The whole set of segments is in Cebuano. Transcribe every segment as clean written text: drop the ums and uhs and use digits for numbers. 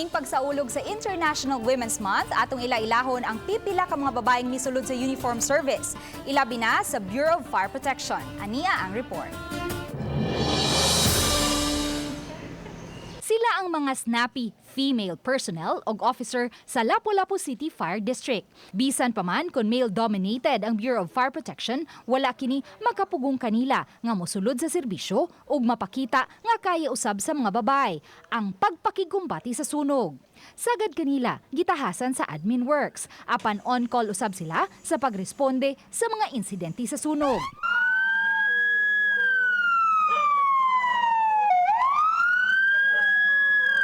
Kining pagsaulog sa International Women's Month, atong ila-ilahon ang pipila ka mga babaeng misulod sa uniform service. Ilabi na sa Bureau of Fire Protection. Ania ang report. Sila ang mga snappy female personnel og officer sa Lapu-Lapu City Fire District. Bisan pa man kung male-dominated ang Bureau of Fire Protection, wala kini makapugong kanila nga mosulod sa serbisyo ug mapakita nga kaya usab sa mga babae ang pagpakigkumbati sa sunog. Sagad kanila gitahasan sa admin works, apan on-call usab sila sa pagresponde sa mga insidente sa sunog.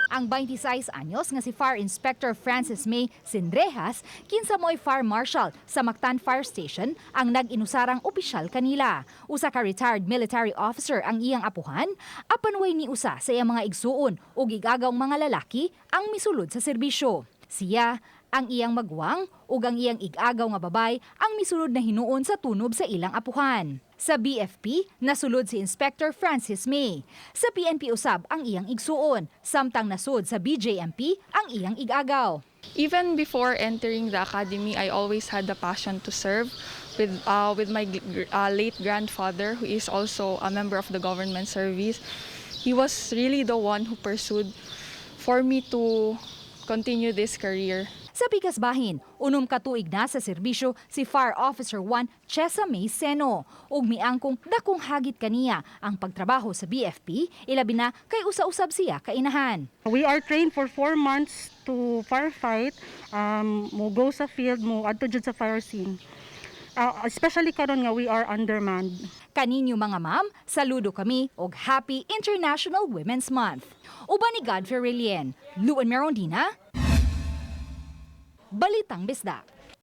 Ang 26 anyos nga si Fire Inspector Francis May Sindrejas, kinsa mo'y Fire Marshal sa Mactan Fire Station, ang nag-inusarang opisyal kanila. Usa ka retired military officer ang iyang apuhan, apan way ni usa sa iyang mga igsuon ug igagawng mga lalaki ang misulod sa serbisyo. Siya, ang iyang magwang ug ang iyang igagaw nga babay ang misulod na hinuon sa tunob sa ilang apuhan. Sa BFP, nasulod si Inspector Francis May. Sa PNP usab ang iyang igsuon, samtang nasud sa BJMP ang iyang igagaw. Even before entering the academy, I always had the passion to serve with my late grandfather, who is also a member of the government service. He was really the one who pursued for me to continue this career. Sa pikas bahin, 6 ka tuig na sa serbisyo si Fire Officer 1 Chesa May Seno ug miangkong dakong hagit kaniya ang pagtrabaho sa BFP, ilabi na kay usa-usab siya kainahan. We are trained for 4 months to firefight, mo go sa field, mo adto jud sa fire scene. Especially karon nga we are undermanned. Kaninyo mga ma'am, saludo kami og Happy International Women's Month. Uban ni Godfrey Relien, Luan Merondina, Balitang Bisdak.